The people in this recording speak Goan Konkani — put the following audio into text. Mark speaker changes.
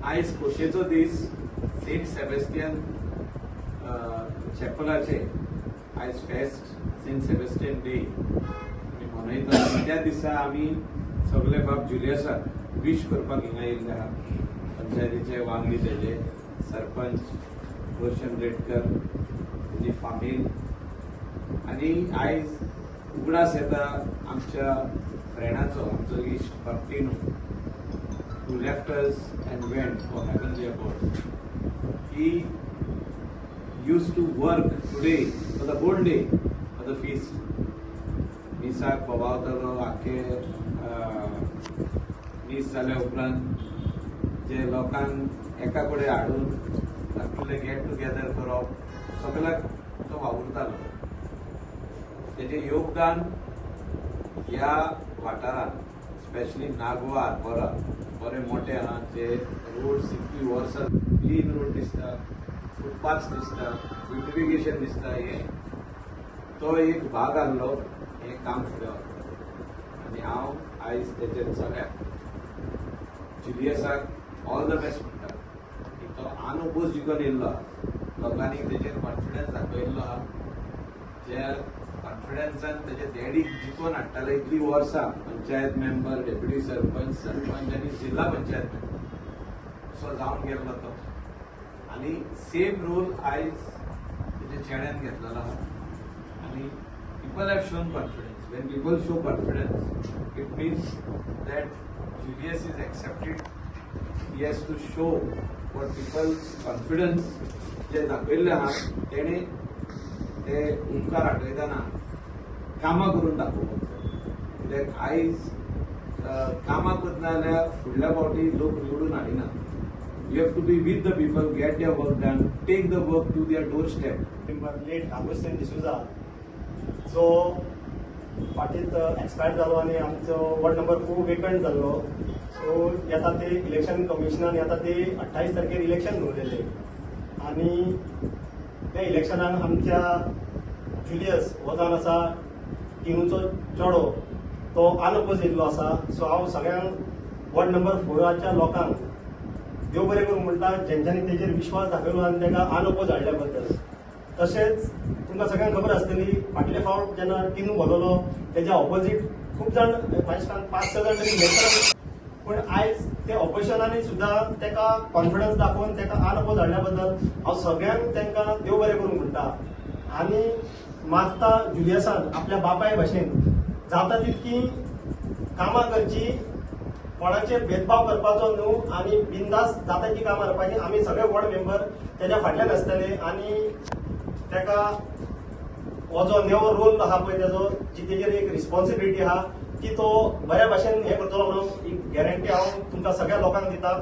Speaker 1: आयज खोशयेचो दीस. सेंट सेबेस्टियन चॅपलाचे आयज फेस्त, सेंट सेबेस्टियन डे आमी मनयतात आनी त्या दिसा आमी सगळे बाब जुलियसाक वीश करपाक हिंगा येयल्ले आहा. पंचायतीचे वांगडी, तेजे सरपंच रोशन रेडकर, तेजी फामील. आनी आयज उगडास येता आमच्या फ्रेंडाचो, आमचो इश्ट बाब Tinu, who left us and went for heavenly abode. He used to work today for the whole day for the feast. मिसाक बोवावतालो. आख्खे मीस जाल्या उपरांत जे लोकांक एका कडेन हाडून तातूंतले गेट टुगेदर करप, सगळ्याक तो वावुरतालो. तेजें योगदान ह्या वाठारांत, स्पेशली नागवा, आरपोरा बरे मोठे आहा. जे रोड इतली वर्सां क्लीन रोड दिसता, फुटपाथ दिसता, ब्युटिफिकेशन दिसता, हे तो एक भाग आहलो. हें काम फुडें वता आनी हांव आयज तेजेर सगळ्याक जुलियसाक ऑल the best म्हणटा की तो अनओपोज जिखून येयल्लो आहा. लोकांनी तेजेर कॉन्फिडन्स दाखयल्लो आहा. ज्या कॉन्फिडन्सान तेजे डॅडीक जिखोवन हाडटाले इतली वर्सां, पंचायत मेंबर, डेप्युटी सरपंच, सरपंच आनी जिल्हा पंचायत मेंबर असो जावन गेल्लो तो. आनी सेम रोल आयज तेच्या चेड्यान घेतलेलो आहा आनी people have shown confidence. When people show confidence, it means that Julius is accepted. He has to show what people's confidence जे दाखयल्ले आहा, तेणे ते उपकार आठयतना कामां करून दाखोवपाक जाय. कित्याक आयज कामां करना जाल्यार फुडल्या फावटी लोक निवडून हाडिना. You have to be with the people, get their work done, take the work to their doorstep.
Speaker 2: Member late Augustine D'Souza, जो फाटींच एक्सपायर जालो आनी आमचो वॉर्ड नंबर 4 वेकंट जाल्लो. सो येता ते इलेक्शन कमिशनान येता ते 28 तारखेर इलेक्शन दवरलेले आनी त्या इलेक्शनाक आमच्या जुलियस हो जावन आसा टिनूचो चेडो, तो अनअपोज येयल्लो आसा. सो हांव सगळ्यांक, वॉर्ड नंबर 4च्या लोकांक देव बरें करूं म्हणटा, जेंच्यांनी तेजेर विश्वास दाखयलो आनी ताका अनअपोज हाडल्या बद्दल. तशेंच तुमकां सगळ्यांक खबर आसतली, फाटले फावट जेन्ना टिनू भरलेलो, तेज्या ऑपोजीट खूब जाण, म्हाज्या पांच स जाण तरी इलेक्शन. पूण आयज ते ऑपोजिशनांनी सुद्दां ताका कॉन्फिडन्स दाखोवन ताका अनअपोज हाडल्या बद्दल हांव सगळ्यांक तांकां देव बरें करूं म्हणटा आनी मागता, जुलियसान आपल्या बापाय भशेन जाता तितकी कामां करची, कोणाचेर भेदभाव करपाचो न्हू आनी बिंदास जाता ती कामां करपाची. आमी सगळे वॉर्ड मेंबर तेज्या फाटल्यान आसतले आनी ताका हो जो नेवो रोल आहा पळय तेजो, जी तेजेर एक रिस्पॉन्सिबिलिटी आहा, ती तो बऱ्या भाशेन हें करतलो म्हणून एक गॅरंटी हांव तुमकां सगळ्या लोकांक दिता.